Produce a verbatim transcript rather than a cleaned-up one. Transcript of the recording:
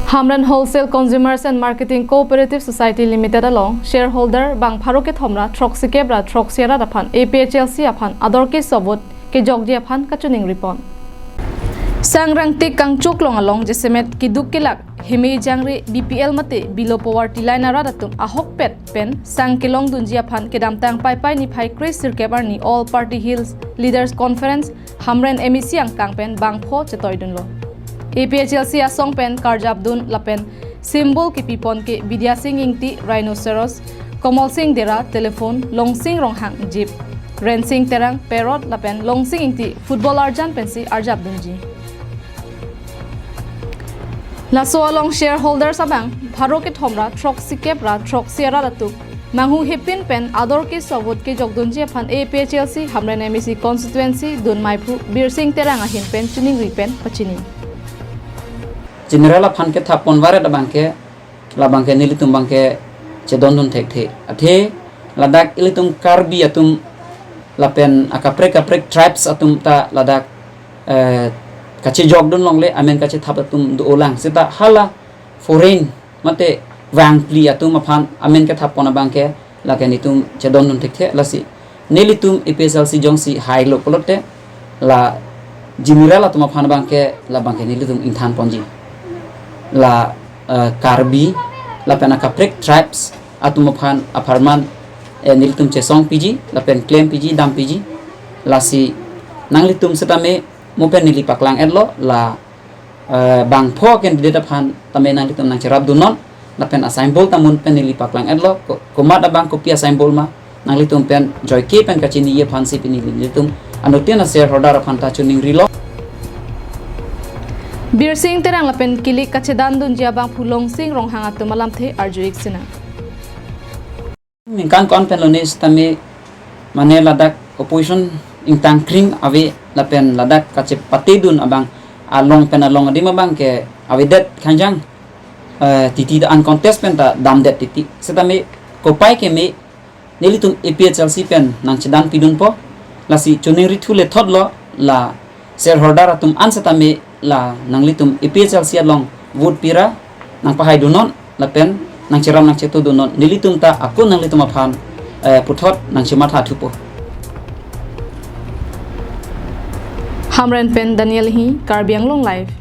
Hamren Wholesale Consumers and Marketing Cooperative Society Limited along shareholder bang pharo kethom ra throksi kep ra throksi arat aphan A P H L C aphan ador keso vote kejokji aphan kachiningri pon. Sang Rangtik Kangchuklong along jasemet keduk kelak, heme jangre, B P L mate below poverty line arat atum ahokpet pen sang kelongdunji aphan kedamtang Paipai niphai kre sirkep arni All Party Hills Leaders Conference Hamren M A C angkang pen bangpho chetoidunlo. A P H L C asong pen karjapdun lapen symbol kepipon ke Bidya Sing Ingti rhinoceros, Komal Sing Dera telephone, Longsing Ronghang jeep, Rensing Terang parrot lapen Longsing Ingti football arjan pensi arjapdunji. Laso along shareholders abang pharo kethom ra throksi kep ra throksi arat atum manghunghepin pen ador keso vote kejokdunji aphan A P H L C Hamren M A C constituency dunmaiphu Birsing Terang ahin pen chiningri pen pachini. General aphan kethap pon varet abang ke, labang ke nelitum bang ke chedondun thekthe. Athe ladak ilitum Karbi atum lapen akaprek kaprek tribes atum ta ladak, eh, kachejokdun longle, amen kachethap atum do-olang. Seta hala foreign mate vangpli atum aphan amen kethap pon abang ke lake nelitum chedondun thekthe. Lasi nelitum A P H L C jongsi hailo pulote la general atum aphan abang ke, labang ke nelitum ingthan ponji. La, eh, Karbi lapen akaprek tribes atum aphan apharman, eh, nelitum chesong piji lapen klem piji, dam piji. Lasi nanglitum setame mo pen neli paklang-etlo, la, eh, bangpho candidate aphan tame nanglitum nangcherapdunnon, lapen a-symbol ta mo pen neli paklang-etlo, ko-, komat abang kopi a-symbol ma nanglitum pen joike pen kachiniye aphansi pini nelitum anuttin a-shareholder aphan ta chiningrilo. Birsing Terang lapen kilik kachedandunji abangphu Longsing Ronghang atum alamthe arju-ik sinang. Ningkan ko-an pen lone setame mane ladak opposition ingtang kring ave lapen ladak kachepatedun abang along pen along adim abang ke avedet khangjang, eh, titi ta uncontest pen ta damdet titi. Setame kopai keme nelitum A P H L C pen nangchedan pidunpo. Lasi chiningri thu lethotlo, la shareholder atum an setame la nanglitum A P H L C along vote pira nangpahaidunnon lapen nangcherap nangchetodunnon, nelitum ta ako nanglitum aphan, eh, puthot nangchematha thupo. Hamren pen Daniel Hi, Karbi Anglong Live.